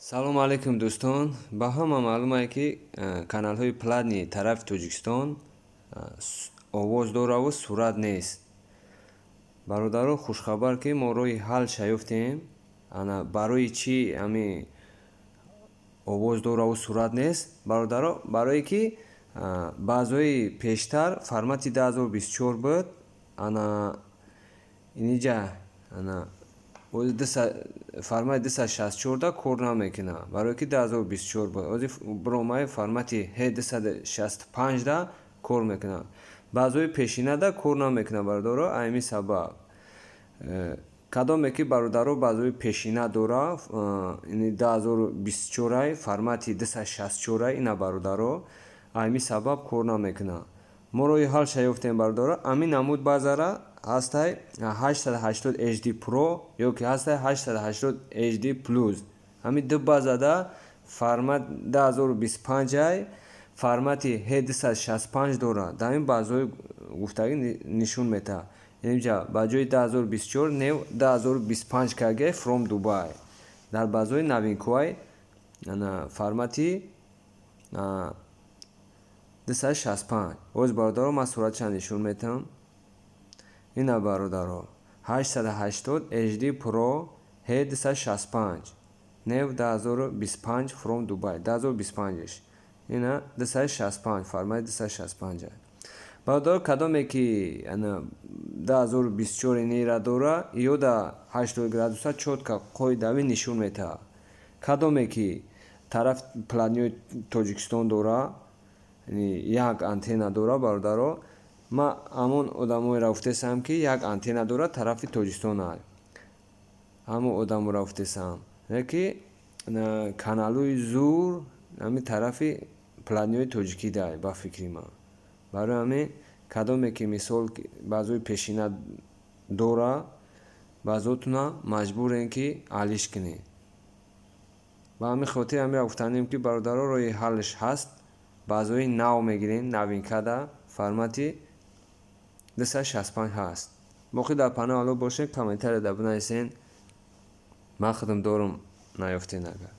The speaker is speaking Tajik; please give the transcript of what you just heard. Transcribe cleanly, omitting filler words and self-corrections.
Салому алайкум, дӯстон! Ба ҳама маълумае, ки каналҳои платный тарафи Тоҷикистон овоз дораву сурат нест. Бародаро, хушхабар, ки мо роҳи ҳалша ёфтем. Ана барои чӣ ҳами овоз дораву сурат нест, бародаро? Барое ки баъзои пештар формати 2024 буд. Ана иниҷа, ана формати 264 кор намекунад, барое ки 2024 буд. Ҳозир биромаи формати H265 кор мекунад, баъзои пешинада кор намекунад, бародаро. Ҳамин сабаб кадоме ки, бародаро, баъзои пешина дора, 2024 формати 264, ина, бародаро, ҳамин сабаб кор намекунад. Мо роҳи ҳалша ёфтем, бародаро. Ҳамин намуд базара ҳастай 880 HD Pro ё ки ҳастай 880 HD Plus. Ҳамин ду базада формат 2025 формати H265 дорад. Дар ин базаҳои гуфтагӣ нишон метаҳад. Инҷа ба ҷои 2024 new 2025 кг from Dubai. Дар базаҳои новинкаҳои формати 265. Боз, бародаро, ман суратша нишон метаҳам. Ина, бародаро, 880 HD Pro H265 new 2025 from Dubai, 2025 ина 265, формати 265. Бародаро, кадоме ки 2024 инира дора, ё да 80 градуса чётко қоидави нишон метаҳад. Кадоме ки тараф платный ои Тоҷикистон дора, як антенна дора, бародаро, ман ҳамон одамоеро гуфтесам, ки як антенна дора, тарафи Тоҷикистон, ҳамон одаморо гуфтесам, ки каналҳои зур ҳамин тарафи платный ои тоҷикӣ дай, ба фикри ман. Барои ҳамин кадоме ки, мисол, баъзои пешина дора, баъзотуна маҷбурем, ки алиш кунед. Ба ҳамин хотир ҳаминро гуфтанем, ки, бародаро, роҳи ҳаллаш ҳаст. Баъзои нав мегирем, новинкада формати 265 ҳаст. Боқӣ дар паноҳи Аллоҳ бошед. Комментарияда бинависен, ман худам дорум, наёфтен агар.